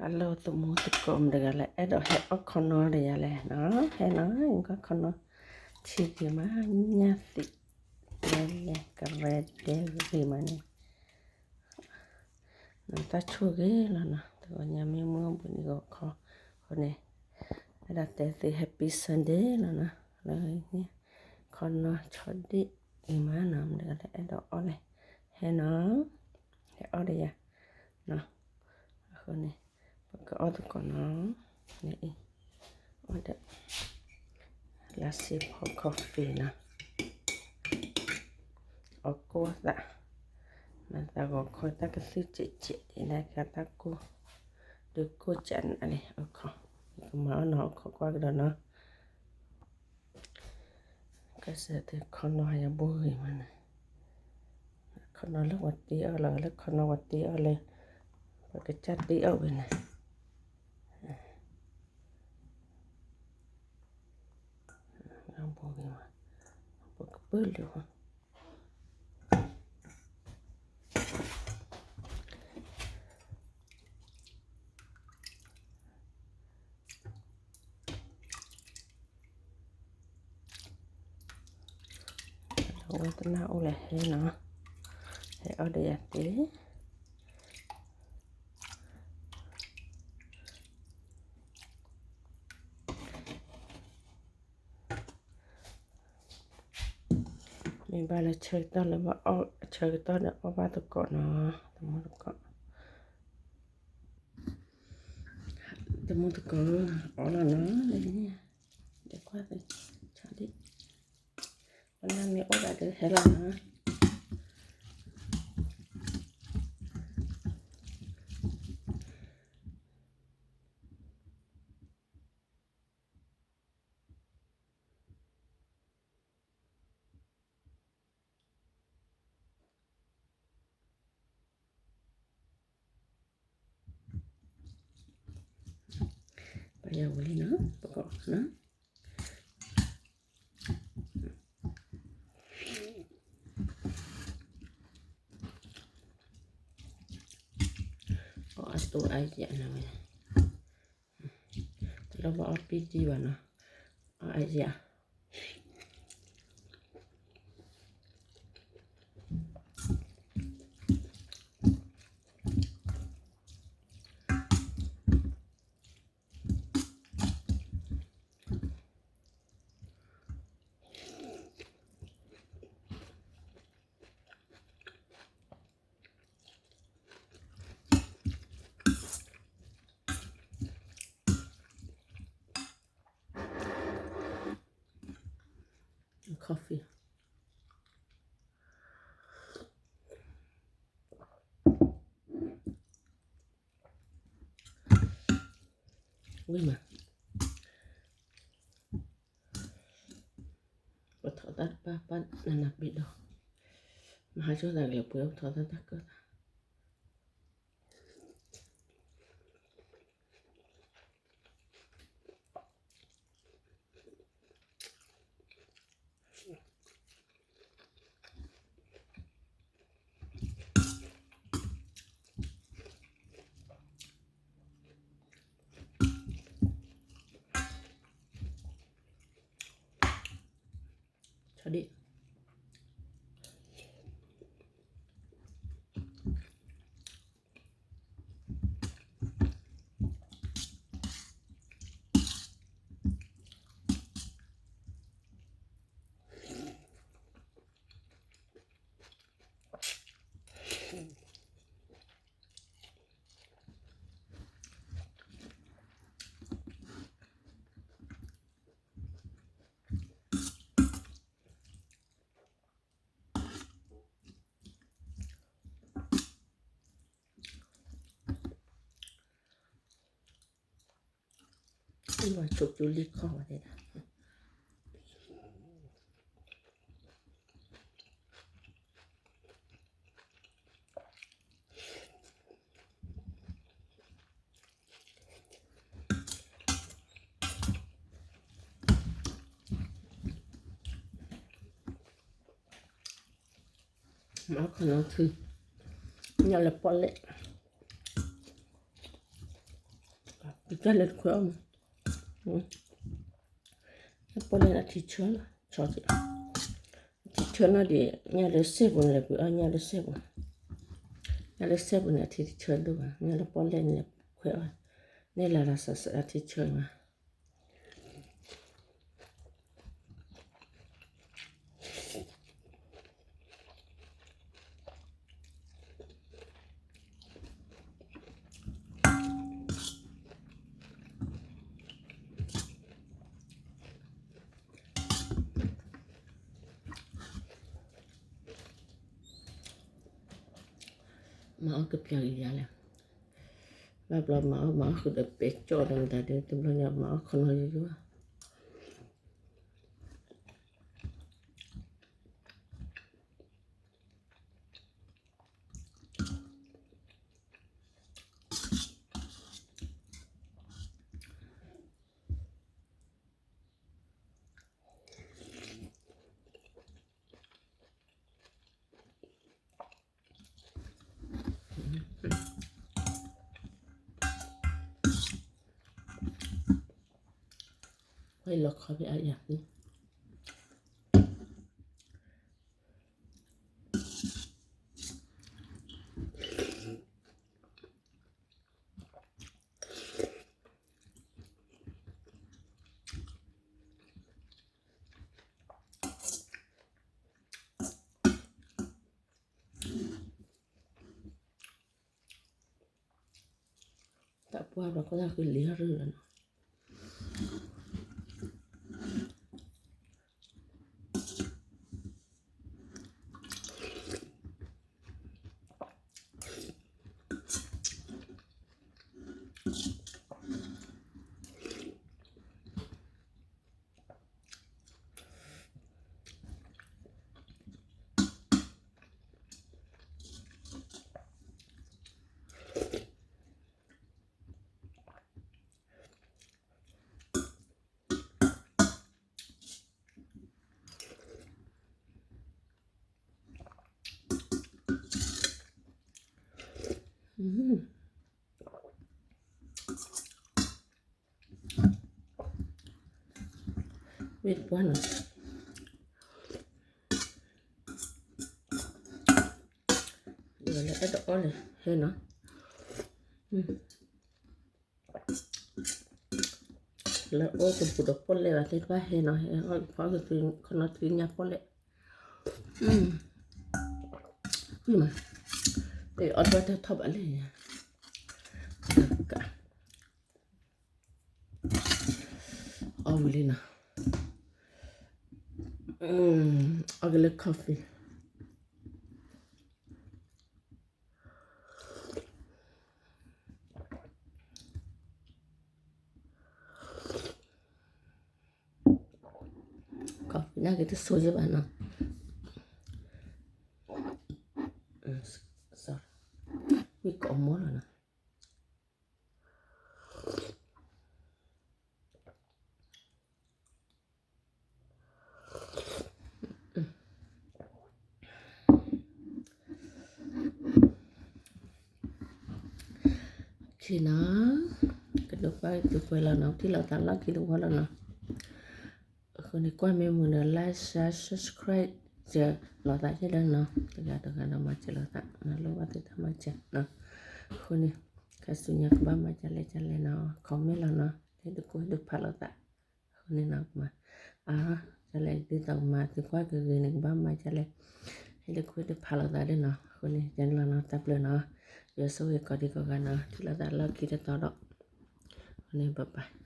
Hello သမူသကိး မတၤတဂၤလဲၣ် အဲၣ်ဒိးဟဲအီၣ်ခီနီတဂၤလဲၣ်နီၤ, ဟဲနီၤ, ယကွၢ်ခီနီ ထံဂ့ၤမး ညၣ်သံး လဲၤလဲၤကရဲဒဲဂ့ၤမးန့ၣ် တၢ်ဆိၣ်ဂ့ၤလီၤနီၤ, တဂီၤညါမ့ၢ်မုၢ်အိၣ်ဘှံးနံၤဂီၤခီ အဃိန့ၣ် အဲၣ်ဒိးတဲသု Happy Sunday လီၤနီၤ, လၢ ခီနီဆီဒံၣ်အံၤမးနီၤ, မတၤတဂၤလဲၣ် အဲၣ်ဒိးအီၣ်လဲၣ် ဟဲနီၤ, ဟဲအီၣ်ဒီးယၤနီၤ, အဃိန့ၣ် ပကအီၣ်သကိးနီၤ, အံၤ အီၣ်ဒီး လၢစ့ဖီ coffee နီၤ, အီၣ်ကိၢ်သး, မၤသးဂီၤခီတၢ်ကသုၣ်စဲးစဲးဒ်န့ၣ် ကတၢ်ကိၢ်, ဒုးကိၢ်စဲးနးလံ အခီ, ယကမၤအီၣ်နီၤ အခီကွၢ်ကဒီးနီၤ ကစၢ်သုခီနီယဘိဂ့ၤမးန့ၣ်, ခီနီလၢပှၤတ့အီၣ်လီၤ လၢခီနီပှၤတ့အီၣ်လၢ ပှၤကစၢ်တ့အီၣ်ဝဲန့ၣ်, ဘိဂ့ၤမး, ပကပၢၢ်လၢ အဝဲတနၢ်အိၣ်လၢဟဲနီၤ, ဟဲအီၣ်ဒီးယၤသ့, မ့ၢ်ဘၣ်လၢဆၢကတီၢ်လၢဘၣ်အီၣ် ဆၢကတီၢ်ဒီးအီၣ်ဘၣ်သကိးနီၤ, တမူတကိး, တမူတကိး အီၣ်လီၤနီၤ, ဒ်ကွၢ်သ့, ဆီဒံၣ်, ပနၢ်မ့ၢ်အိၣ်ဒၣ်ဒီးဟဲလီၤနီၤ. ပယဝံၤလံနီၤ ပကီၢ်နီၤ, အီၣ်အတိၢ်အါယၤနၤဝဲ, တလိၣ်ဘၣ်အီၣ်ပံတံၢ်ဘၣ်နီၤ, အီၣ်အါယၤ coffee ဝံၤမး, ပထီၣ်တၢ်တပၢ်ပၢ်နးနးဘ့ၣ်ဒီး, မဟါကၠီသးကလဲၤပှဲၤပထီၣ်တၢ်တၢ်ကၢၢ်သး ဆီဒံၣ် ဘၣ်ဆိကၠိလံခီၣ်ဝဲသ့ၣ်ဒၣ် မၤခီနီထု, ညၣ်လၢပီၣ်လဲၣ်, ကကၢ်လဲၤတခွဲးအီၣ်မး, ပီၣ်လဲၣ်န့ၣ်ထံဆၢလီၤ, ဆီ, ထံဆၢနီၢ်ဒံး ညၣ်လၢစဲပူၤန့ၣ် လဲၤပှ့ၤအီၣ်ညၣ်လၢစဲပူၤ, ညၣ်လၢစဲပူၤန့ၣ် အထံတဆၢဒိၣ်ဘၣ်, ညၣ်လၢပီၣ်လဲၣ်န့ၣ် လဲၤခွဲးအီၣ်, န့ၢ်လၢ်လၢ်စးစးအထံဆၢမး မၤအီၣ်ကပျၢ်ကယၤလဲၣ်, ဘၣ်ဘျီမၤအီၣ်မၤအီၣ်ဃုာ်ဒီးပဲကၠီၣ်ဒီးမတၤဒုး တဘျီညါမၤအီၣ်ခီနီၤယိယိ ဝဲလီၤခီဖဲအယၤသ့ တၢ်ပှၢ်ဘျီကီၢ်တၢ်ဃုလံၤဟီၣ်ရၢၢ်လီၤနီၤ ဝ့ၢ်တပှၢ်နီၤ လၢတၢ်တအီၣ်လဲၣ် ဟဲနီၤ လၢအိၣ်တဘူးဒီးပီၣ်လဲၣ်ဘၣ်သ့ၣ်တဖၣ်ဟဲနီၤ ဟဲအီၣ်ဖီကသ့ခီနီၤ သ့ၣ်ညါပီၣ်လဲၣ် မး အီၣ်တဘၣ်တၢ်ထီၣ်ဘၣ်လဲၣ် အီၣ်ဝံၤလံနီၤ အီၣ်က့ၤလၢ coffee ကီၢ်ဖံးနာ်က့ၤတဆိယဲဘၣ်နီၤ ဝံၣ်ကိးမီၢ်လီၤနီၤ ခ့နီၤ ကဒိးပှၢ်သုပှဲၤလီၤနီၤ ထံၣ်လိာ်သးလီၢ်ခံတဝီလီၤနီၤ အဃိန့ၣ် ကွၢ်မ့ၢ်မုာ်ဒီး like share subscribe စၢၤလိာ်သးယဲၢ်ဒီးနီၤ တဂၤတဂၤဒီးမၤစၢၤလိာ်သး နလိၣ်ဘၣ်သုတၢ်မၤစၢၤနီၤ အဃိန့ၣ် ခါဆူညါကဘၣ်မၤဒ်လဲၣ်ဒ်လဲၣ်နီၤ comment လီၤနီၤ ဟ့ၣ်ဒုးကိၢ်ဟ့ၣ်ဒုးဖးလိာ်သး အဃိန့ၣ်နီၤ မၤ အါ ဒ်လဲၣ်ဒ်သိးကမၤသုကွၢ်ကဂ့ၤန့ၣ် ကဘၣ်မၤဒ်လဲၣ် ဟ့ၣ်ဒုးကိၢ်ဟ့ၣ်ဒုးဖးလိာ်သးဒ်နီၤ အဃိန့ၣ် ယန့ၣ်လီၤနီၤ တၢ်ဘျုးနီၤ ယွၤဆိၣ်ဂ့ၤကိးဒံကိးဂၤနီၤ ထံၣ်လိာ်သးလီၢ်ခံတတီၤဒီး အဃိန့ၣ် bye bye